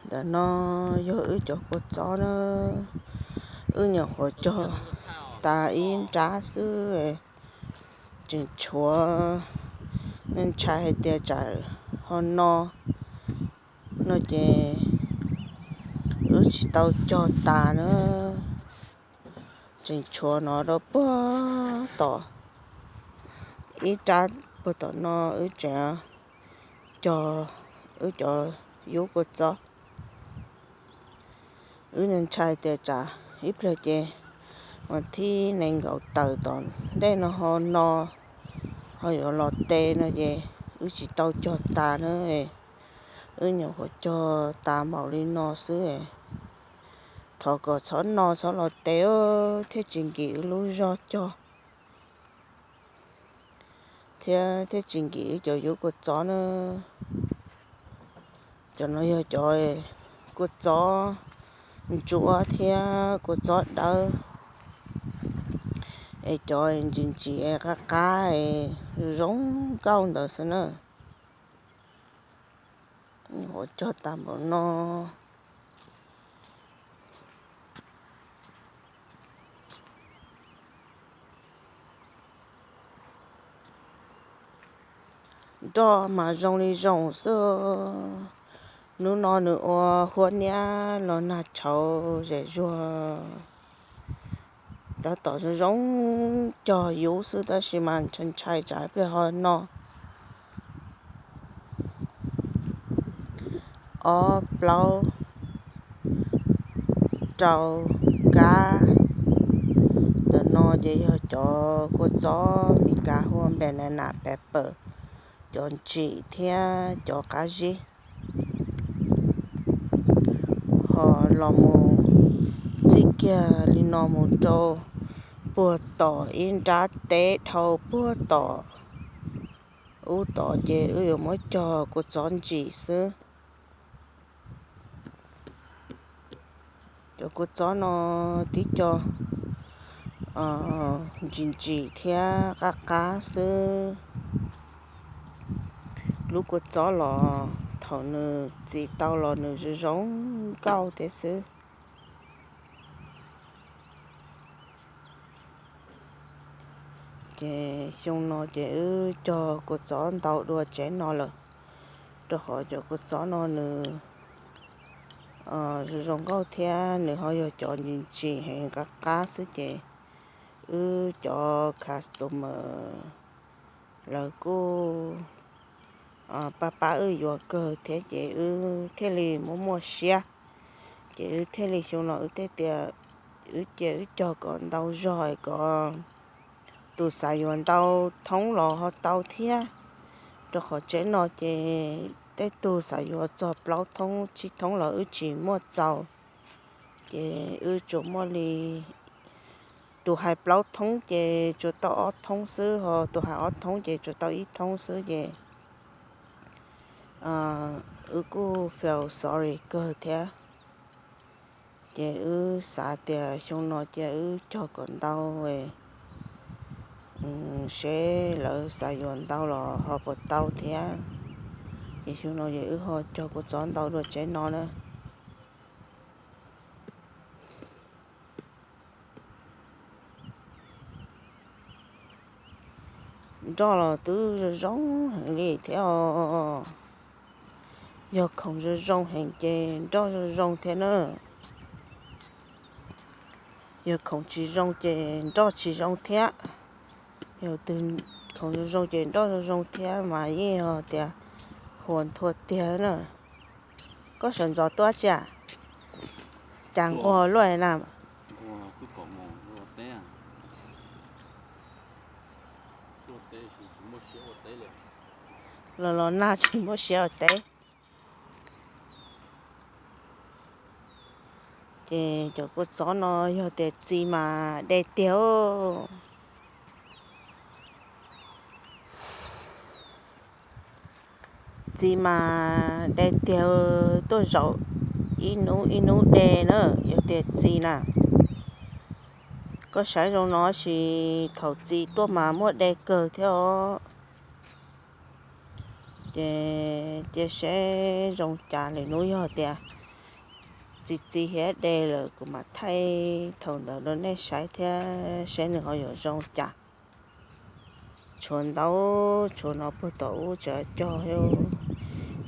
Ntawm no yog wb cov kua txob na, wb nyuam qhuav cog tas ib nrab xwb, tseem tshuav. Nej ntshai hais tias tsam ho no, no ces wb tsis tau cog tas na, tseem tshuav no rau puag tom, ib rab puag tom no wb tseem cog wb cov yub kua txob. Wb ntshai tias tsam ib pliag ces uas thib nees nkaum tawm tom ntej no ho no, ho yuav los tes no ces wb tsis tau cog tas na. Wb nyuam qhuav cog tas npaum li no xwb, thov kom txhob no txhob los tes thiaj tsis nkim wb lub zog cog, thiab thiaj tsis nkim wb cov yub kua txob na. Cov no yog cov kua txob ntsuab thiab kua txob dawb, es cov ntsis ntsis qab qab zoo nkauj ntawd xwb na. Ua cog tas npaum no. Nroj mas zoo li zoo xwb. Hnub no nws ua huab niab los nag tshauv zem zuag, tab tom zoo zoo cog yub xwb tab sis mas ntshai ntshai tsam ib pliag ho no. Ob plaub rau kab. Ntawm no ces yog cov kua txob Meskas hu ua banana pepper, cov ntsim thiab cov qab zib. Ho los mus txij kiag li no mus rau puag tom ib nrab teb dhau puag tom ub tod ces wb yuav muab cog kua txob ntsim xwb. Cov kua txob no tib co ntsim ntsim thiab qab qab xwb. Lub kua txob los thaum nws txi tau los nws zoo zoo nkauj thiab xwb. Ces xyoo no ces wb cog kua txob ntau dua tsev no lawm, rau qhov cov kua txob no nws zoo zoo nkauj thiab nws ho yog cov ntsim ntsim heev qab qab xwb ces wb cov customer lawv kuj pab pab wb yuav kawg thiab ces wb thiaj li muaj muaj siab. Ces wb thiaj li xyoo no wb thiaj tias wb cia wb cog kom ntau zog kom tus xav yuav ntau thoob los ho tau thiab, rau qhov tsev no ces tej tug xav yuav txog plaub thoob tsib thoob los wb tsis muaj txaus. Ces wb tsuas muaj li tus hais plaub thoob ces tsuas tau ob thoob xwb, ho tus hais ob thoob ces tsuas tau ib thoob xwb ces wb kuj feel sorry kawg thiab. Ces wb xav tias xyoo no cia wb cog kom ntau, seb lawv xav yuav ntau los ho puas tau thiab. Ces xyoo no ces wb ho cog kua txob ntau dua tsev no na. Nroj los twb zoo zoo heev li thiab os. Yog khoom zoo zoo heev ces nroj zoo zoo thiab na. Yog khoom tsis zoo ces nroj tsis zoo thiab. Yog tus khoom zoo zoo ces nroj zoo zoo thiab mas yeej yog tias huas nthua tiag na. Koj sawv ntxov tuaj tsi a? Cas nquag luaj na? Los los nag tsis muaj siab ua teb. Ces cov kua txob no yog tias txi mas de tiag. Txi mas de tiag, tuaj zaum ib hnub ib hnub de na, yog tias txi na. Koj saib zoo no sis thaum txi tuaj mas muaj de kawg thiab os. Ces cia seb zoo cas lwm hnub yog tias txi txi hiav de lawm kuv mam thaij thaum ntawd rau nej saib thiab saib nws ho yuav zoo cas. Tshuav ntau, tshuav no puag tom ub tseem cog.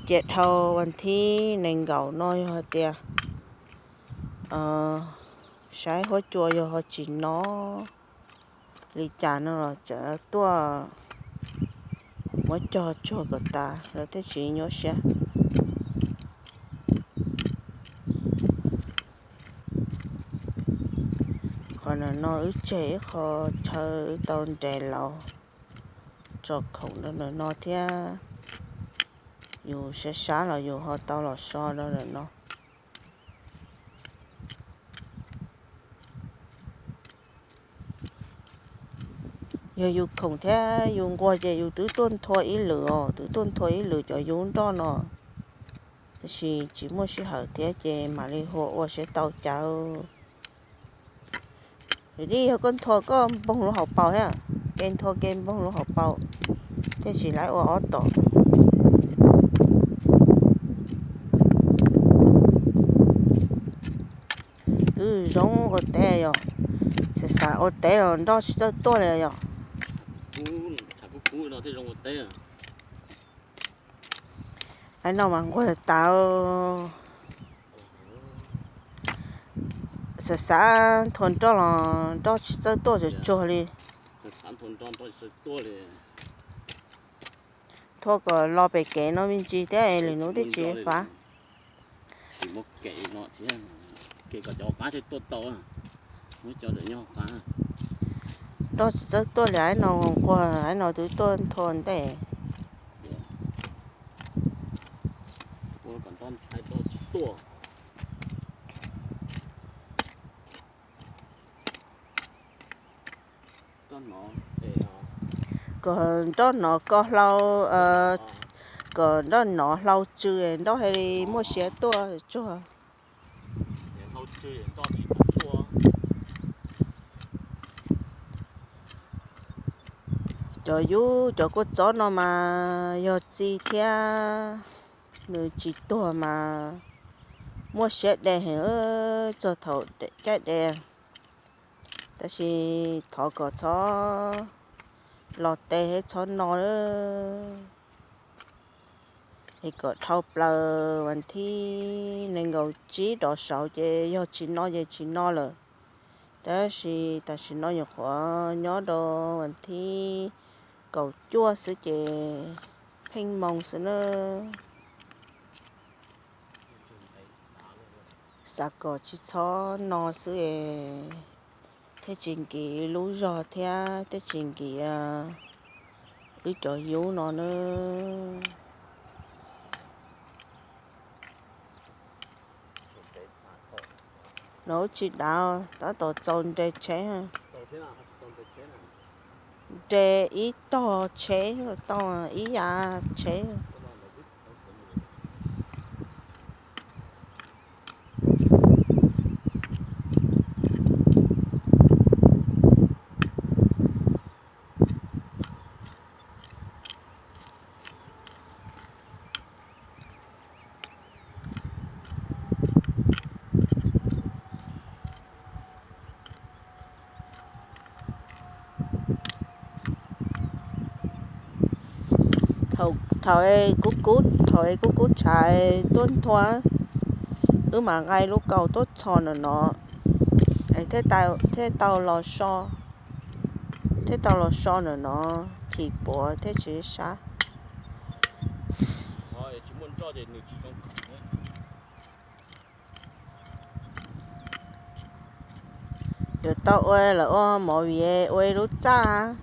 Cia dhau vas thib nees nkaum no yog hais tias saib huab cua yog ho tsis no li cas no los tseem tuaj muab cog tsuag kom tas lawv thiaj tsis nyuaj siab. Qhov no wb tseg ib qho chaw wb tau nres laus tso khoom rau ntawm no thiab. Yus sab sab los yus ho tau los so rau ntawm no. Yog yus khoom thiab yus nquag ces yus twb tuaj nthua ib lwm os, twb tuaj nthua ib lwm cov yub nroj no, tab sis tsis muaj sij hawm thiab ces mam li hu ua saib tau cas. Yog koj nthua koj npoog lub hauv paus thiab, ke nthua ke npoog lub hauv paus thiaj tsis laib ua ob tom. Twb zoo ua teb yog, xav xav ua teb los nroj tsis txawj tuaj li yog. Aib no mas nquag tas. Xav xav nthua nroj los nroj tsis txawj tuaj tsuag tsuag li. Nthua kom los pem kev no me ntsis thiab lwm hnub thiaj tsis fav. Nroj tsis txawj tuaj li, aib no nquag, aib no twb tuaj nthua ntej. Kom nroj nov ko hlau, kom nroj nov hlau tsw, nroj thiaj li muaj siab tuaj tsuag. Cov yub cov kua txob no mas yog txi thiab nws tsis tuag mas muaj siab de heev txog thaum caij de. Tab sis thov kom txhob los tes thiab txhob no lawm. Es kom dhau plaws vas thib nees nkaum tsib rov saud ces yog tsis no ces tsis no lawm. Tab sis tam sim no nyuam qhuav nyob rau vas thib kaum cuaj xwb ces pheej moo xwb na. Xav kom tsis txhob no xwb es thiaj tsis nkim lub zog thiab thiaj tsis nkim wb cov yub no na. No tsis dav, tab tom txaus nres tsheb. Nres ib tog tsheb tau ib yav tsheb. Thaum, thaum kub kub, thaum kub kub tshav tuaj nthua, wb mam nqa lub kaus tuaj txhos ntawm no, thiaj tau los so, thiaj tau los so ntawm no, chim puav thiaj tsis sab. Yuav tau ua lawm ua movie, ua ib lub txaj,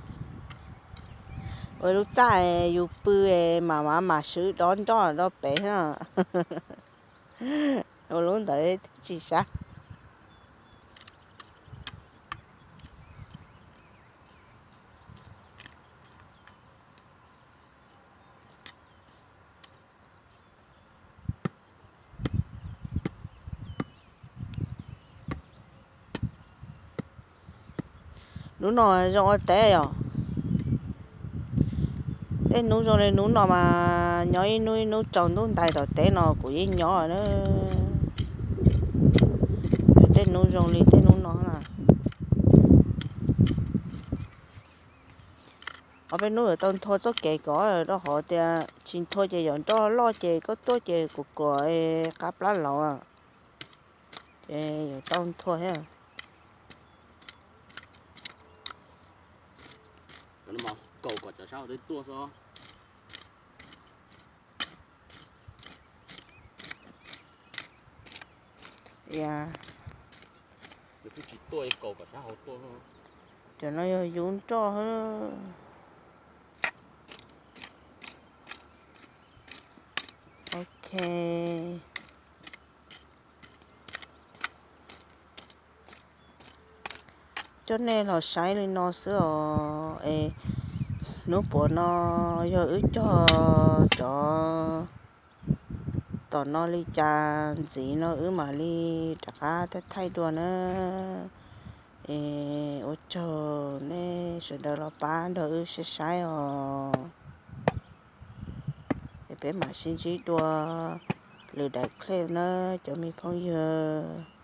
ua ib lub txaj yus pw mam mam mam swb dob nroj rau pem. Ua lub ntawd thiaj tsis sab. Hnub no zoo ua teb os. Tej hnub zoo li hnub no mas nyob ib hnub ib hnub tsaus ntuj ntais tom teb no kuv yeej nyob na. Tej hnub zoo li tej hnub no na. Ob peb hnub yuav tau nthua txoj kev ko, rau qhov tias tsis nthua ces yog nroj loj ces koj tuaj ces kuv kuam qab plab laus, ces yuav tau nthua thiab. Kaum kom cov sab hauv tuaj xwb. Cov no yog yus nroj. Ok. Coj nej los saib li no xwb os. Es hnub puav no yog wb cog cov tom no li cas ntxiv no wb mam li rov qab thaij thaij dua na. Es ua tsaug nej sawv daws los pab nrog wb saib saib os. Es peb mam sib ntsib dua lwm daim clip na cov me phooj ywg.